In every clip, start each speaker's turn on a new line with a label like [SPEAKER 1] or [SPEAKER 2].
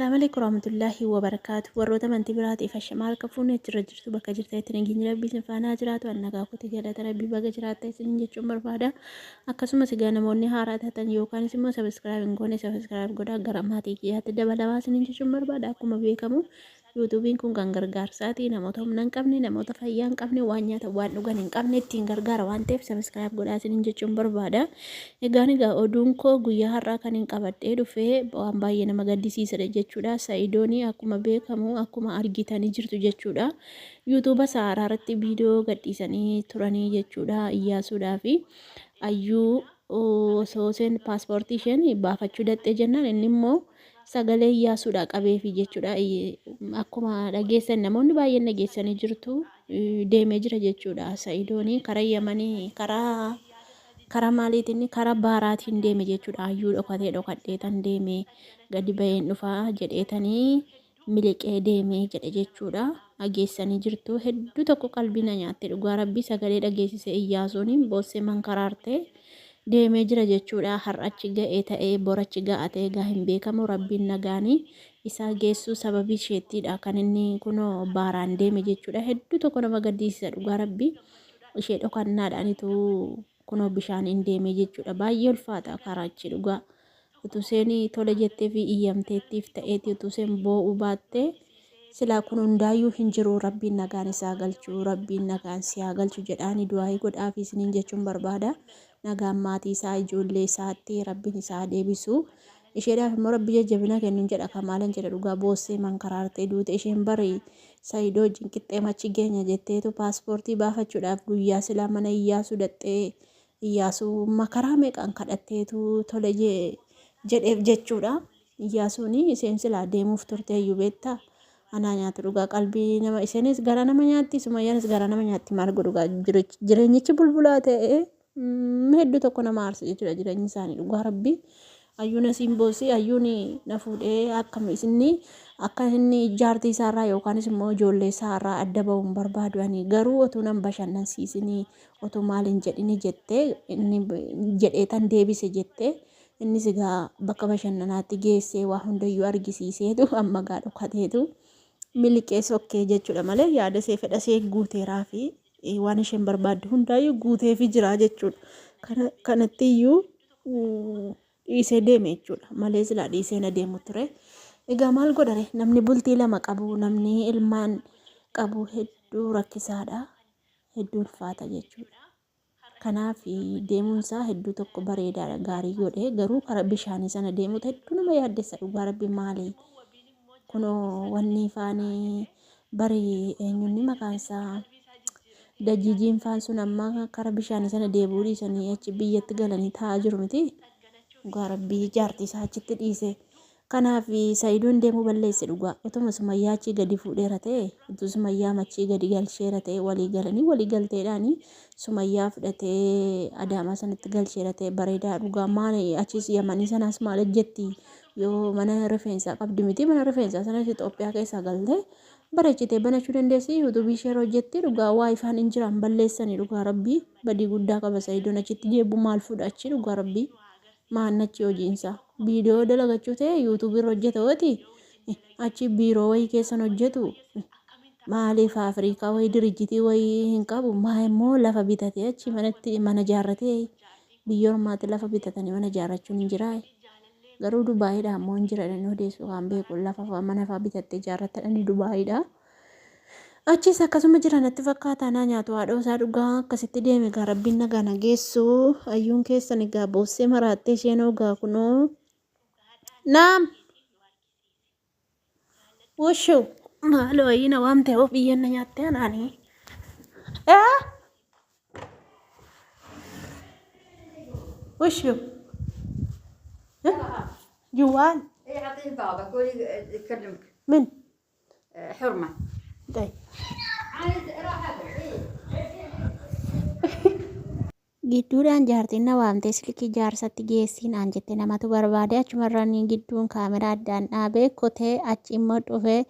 [SPEAKER 1] Assalaamu alaikum warahmatullaahi wabarakaatu. Warroota amantii biraatiif ashamaa harka fuunee achirra jirtu bakka jirtanitti nageenyi rabbii isin faana haa jiraatu. An nagaa kooti galata rabbii baga jiraatta isin jechuun barbaada. Akkasumas egaa namoonni haaraa taatan yookaanis immoo sabiskiraayib hin goone sabiskiraayib godhaa gara maatii kiyyaatti dabalamaa isin jechuun barbaada. Akkuma beekamu Yuutuubiin kun kan gargaarsaati. Namoota humna hin qabne, namoota fayyaa hin qabne, waan nyaatan waan dhugan hin qabne ittiin gargaara waan ta'eef sabiskiraayib godhaa isiniin jechuun barbaada. Egaan egaa oduun koo guyyaa har'aa kan hin qabadhee dhufe waan baay'ee nama gaddisiisadha jechuudha. Sa'idooni akkuma beekamu akkuma argitanii jirtu jechuudha. Yuutuuba isaa haaraa irratti viidiyoo gadhiisanii turanii jechuudha. Iyyaasuudhaa fi Ayyuu osoo isheen paaspoortii isheen baafachuu daxxee jennaan inni immoo sagalee Iyyaasuudhaa qabeefi jechuudha. Akkuma dhageessan namoonni baay'een dhageessanii jirtu deemee jira jechuudha. Sa'idooni karaa Yamanii karaa karaa maaliitiin karaa baaraatiin deeme jechuudha. Ayyuu dhokatee dhokadheetan deeme gadi baheen dhufaa jedheetanii miliqee deeme jedhe jechuudha. Dhageessanii jirtu hedduu tokko qalbii na nyaatte dhugaa rabbii sagalee dhageessise Iyyaasuun boossee mankaraarte. Deemee jira jechuudha. Har'a achi ga'ee ta'ee bor achi ga'a ta'ee gaa hin beekamu. Rabbiin nagaani isaa geessuu sababii isheettiidha kan inni kunoo baaraan deeme jechuudha. Hedduu tokko nama gaddisiisa dhugaa Rabbii ishee dhokannaadhaanitu kunoo bishaaniin deeme jechuudha. Baay'ee ulfaata karaa achi dhugaa. Utuu isheen tole jettee fi iyyamteettiif ta'eeti utuu isheen boo'uu baattee silaa kun hundaayyuu hin jiru. Rabbiin nagaan isaa galchu, Rabbiin nagaan si haa galchu jedhaani du'aa'ii godhaafi isiniin jechuun barbaada. Nagaan maatii isaa ijoollee isaatti Rabbiin isaa haa deebisu. Isheedhaaf immoo Rabbi jajjabina kennun jedha kamaalan jedha dhugaa boossee mankaraartee duute isheen bari Sayidoo wajjin qixxee machi geenya jetteetu paaspoortii baafachuudhaaf guyyaa silaa mana Iyyaasuu dhaxxee Iyyaasuu makaraa meeqaan kadhatteetu tole jedheef jechuudha. Iyyaasuun isheen silaa deemuuf turte iyyuu beektaa. Anaa nyaatu dhugaa qalbii nama isheenis garaa nama nyaatti sumayyaanis garaa nama nyaatti maal godhu gaa jireenyichi bulbulaa ta'e hedduu tokko nama aarsa jechuudha jireenyi isaanii dhugaa rabbii. Ayyuun asiin boossi ayyuun na fuudhee akkam isinni akka inni jaartii isaarraa yookaanis immoo ijoollee isaarraa adda ba'u hin barbaadu ani garuu otuu nan bashannansiisinii otuu maal hin jedhini jettee inni jedheetan deebise jettee innis egaa bakka bashannanaatti geessee waa hundayyuu argisiiseetu amma egaa dhokateetu miliqee sokkee jechuudha malee yaada ishee fedha ishee guuteeraa fi waan isheen barbaaddu hundaayyuu guuteefi jira jechuudha. Kanatti iyyuu dhiisee deeme jechuudha malee silaa dhiisee na deemu ture. Egaa maal godhare namni bultii lama qabu namni ilmaan qabu hedduu rakkisaadha. Hedduu ulfaata jechuudha. Kanaaf deemuun isaa hedduu tokko bareedaadha gaarii godhe garuu karaa bishaanii sana deemuutu hedduu nama yaaddessa dhugaa rabbi maali kunoo wanni faanii bari eenyunni maqaan isaa dajiijiin faan sun amma kara bishaanii sana deebi'uu dhiisanii achi biyyatti galanii taa'aa jiru miti dhugaa rabbii jaartii isaa achitti dhiise Kanaaf Sa'idoon deemuu balleesse dhugaa. Utuma Sumayyaa achii gadi fuudheera ta'e, utuu Sumayyaa achii gadi galcheera ta'e walii galanii walii galteedhaan Sumayyaa fudhatee Adaamaa sanatti galcheera ta'e bareedaa dhugaa. Maali achiis Yamanii sanaas maal hojjetti yoo mana rifeensaa qabdi miti mana rifeensaa sanas Itoophiyaa keessaa galtee bareechitee banachuu dandeessi yuutuubii ishee hojjetti dhugaa waa ifaan hin jiran balleessanii dhugaa rabbii badii guddaa qaba Sa'idoon achitti deebi'u maal fuudha achi dhugaa rabbii. Maanni achi hojiinsa viidiyoo dalagachuu ta'e yuutuubii irra hojjeta hooti achi biiroo wayii keessan hojjetu maaliif Afrikaa wayii dirijjitii wayii hin qabu maa immoo lafa bitatee achi manatti mana ijaarratee biyya ormaatti lafa bitatanii mana ijaarrachuun hin jiraa garuu Dubaayiidha ammoo hin jira jedhanii odeessu kan beeku lafa mana fa'aa bitattee ijaarrattadhani Dubaayiidha. Achis akkasuma jira natti fakkaata anaa nyaatu haadhoo isaa dhugaa akkasitti deeme egaa rabbiin nagaa na geessu ayyuun keessan egaa boossee maraattee isheen ogaa kunoo naam wushu maaloo ayyii na waamte hoo biyyeen na nyaattee anaanii ee wushu جوال
[SPEAKER 2] ايه اعطيه بابا قولي يكلمك
[SPEAKER 1] من
[SPEAKER 2] حرمه
[SPEAKER 1] طيب
[SPEAKER 2] عايز راح ايه
[SPEAKER 1] Gidduudhaan jaartiin na waamtee silkii jaarsatti geessii naan jette namatu barbaade achumarraan gidduun kaameraa addaan dhaabee kutee achi immoo dhufee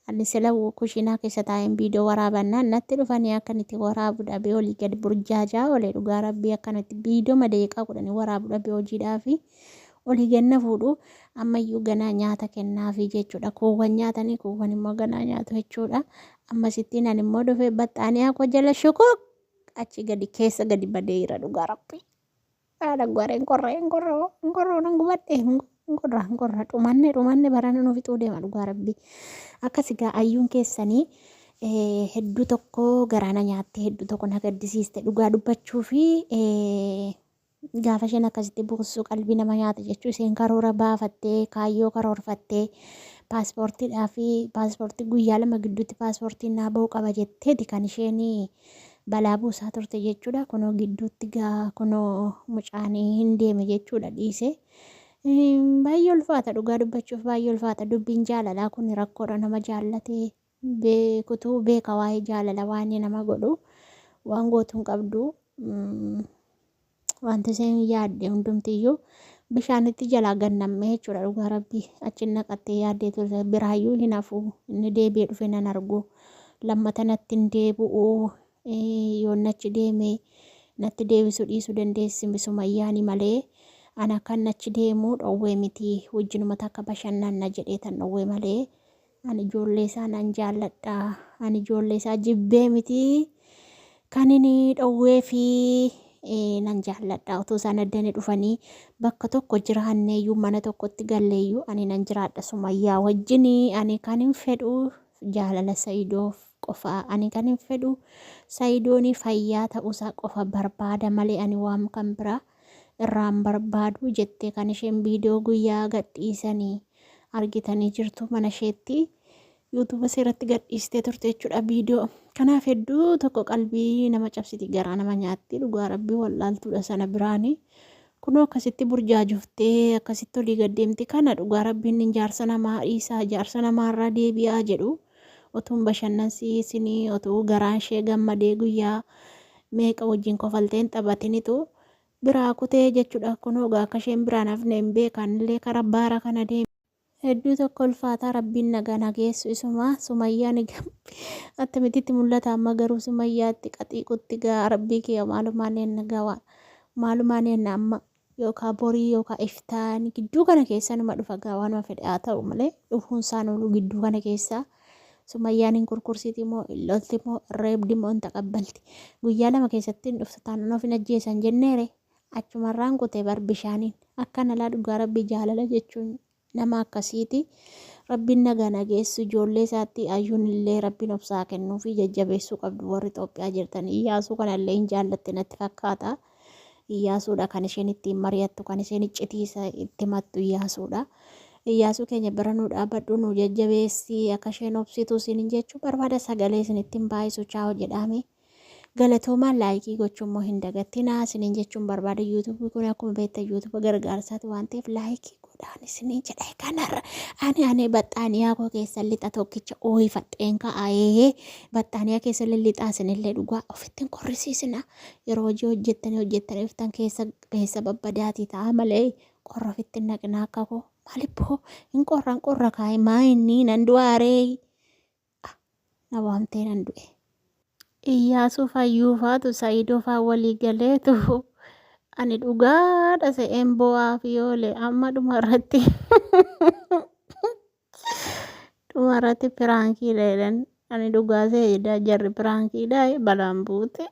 [SPEAKER 1] ani sila kushiinaa keessa taa'een viidiyoo waraabannaan natti dhufanii akkan itti waraabu dhabee olii gadi burjaajaa oole dhugaa rabbii akkanatti viidiyoo daqiiqaa 10 waraabu dhabee hojiidhaafi. Olii ganna fuudhu ammayyuu ganaa nyaata kennaafii jechuudha. Kuuwwan nyaatanii kuuwwan immoo ganaa nyaatu jechuudha. Ammasittiin ani immoo dhufee baxxaaniyaa koo jala shukuk achi gadi keessa gadi badeera dhugaa rabbii. Haadha gwaree hin qorra hin qorra hin qorra nan gubadhe hin qorra hin qorra dhumanne dhumanne barana nu fixuu deema dhugaa rabbii. Akkas egaa ayyuun keessanii hedduu tokko garaa na nyaatte hedduu tokko na gaddisiiste dhugaa dubbachuu fi gaafa isheen akkasitti buussu qalbii nama nyaata jechuu isheen karoora baafattee kaayyoo karoorfattee paaspoortiidhaa fi paaspoortii guyyaa 2 gidduutti paaspoortiin naa ba'uu qaba jetteeti kan isheen balaa buusaa turte jechuudha. Kunoo gidduutti gaa kunoo mucaan hin deeme jechuudha dhiise. Baay'ee ulfaata dhugaa dubbachuuf baay'ee ulfaata dubbiin jaalalaa kun rakkoodha nama jaallatee beekutu beeka waa'ee jaalala waan inni nama godhu waan gootu hin qabdu. Wanti isheen yaadde hundumtiyyuu bishaanitti jalaa gannammee jechuudha dhugaa rabbii achi naqattee yaaddee turte biraayyuu hin hafu inni deebi'ee dhufe nan argu lammata natti hin deebi'u yoon achi deeme natti deebisuu dhiisuu dandeessi sumayyaani malee ana kan achi deemu dhowwee miti wajjinuma takka bashannanna jedhee tan dhowwee malee ani ijoollee isaa nan jaalladha ani ijoollee isaa jibbee miti kan inni dhowwee fi nan jaalladha otoo isaan addani dhufanii bakka tokko jiraanneeyyuu mana tokkotti galleeyyuu ani nan jiraadha sumayyaa wajjin ani kan hin fedhu jaalala Sa'idoof qofa ani kan hin fedhu Sa'idooni fayyaa ta'uusaa qofa barbaada malee ani waan kan biraa irraan barbaadu jettee kan isheen viidiyoo guyyaa gadhiisanii argitanii jirtu mana isheetti yuutuuba seeratti gadhiistee turte jechuudha viidiyoo. Kanaaf hedduu tokko qalbii nama cabsiti garaa nama nyaatti dhugaa rabbii wallaaltuudha sana biraani. Kunoo akkasitti burjaajoftee akkasitti olii gaddeemti kana dhugaa rabbiin inni jaarsa namaa dhiisaa jaarsa namaarraa deebi'aa jedhu otuun bashannansiisinii otuu garaan ishee gammadee guyyaa meeqa wajjin kofalteen taphatinitu biraa kutee jechudha kunoo gaa akka isheen biraan hafne hin beeka anillee kara baara kana deeme. Hedduu tokko ulfaataa rabbiin nagaan ha geessu isuma sumayyaan egaa attamitti itti mul'ata amma garuu sumayyaatti qaxiiqutti gaa rabbii kiyya maalumaan enna gawa maalumaan enna amma yookaa borii yookaa iftaan gidduu kana keessa numa dhufa gaa waanuma fedhe haa ta'u malee dhufuun isaan oolu gidduu kana keessa Sumayyaan hin kurkursiti moo hin lolti moo hin reebdi moo hin taqabbalti. Guyyaa 2 keessatti hin dhuftu taanaan of hin ajjeesan jenneere achumarraan kute bar bishaaniin. Akkana laa dhugaa rabbii jaalala jechuun nama akkasiiti. Rabbiin nagaan haa geessu ijoollee isaatti ayyuun illee rabbiin obsa haa kennuufi jajjabeessuu qabdu warri Itoophiyaa jirtan. Iyyaasuu kanallee hin jaallatti natti fakkaata. Iyyaasuudha kan isheen ittiin mari'attu kan isheen iccitii isa itti himattu Iyyaasuudha. Iyyaasuu keenya bira nu dhaabbadhu nu jajjabeessi akka isheen obsitu isiniin jechuu barbaada sagalee isinitti hin baay'isu chaawo jedhaame. Galatoomaa laayikii gochuu immoo hin dagattinaa isiniin jechuun barbaada yuutuubii kun akkuma beektan yuutuuba gargaarsaati waan ta'eef laayikii godhaan isiniin jedha kanarra ani ani baxxaaniyaa koo keessa lixa tokkicha ooyifadheen ka'aee baxxaaniyaa keessa lixaa isinillee dhugaa ofitti hin qorrisiisina. Yeroo hojii hojjettanii hojjettanii dhuftan keessa keessa babbadaatii ta'a malee qorra ofitti hin naqinaa akka koo. Maalibboo hin qorra hin qorra kaa'e maa inni nan du'aaree na waamtee nan du'e. Iyyaasuu fayyuufaatu Sa'idoo faa walii galeetu ani dhugaadha se'een bo'aaf yoole amma dhuma irratti dhuma irratti piraankiidha jedhan ani dhugaa se'eedha jarri piraankiidha balaan buute.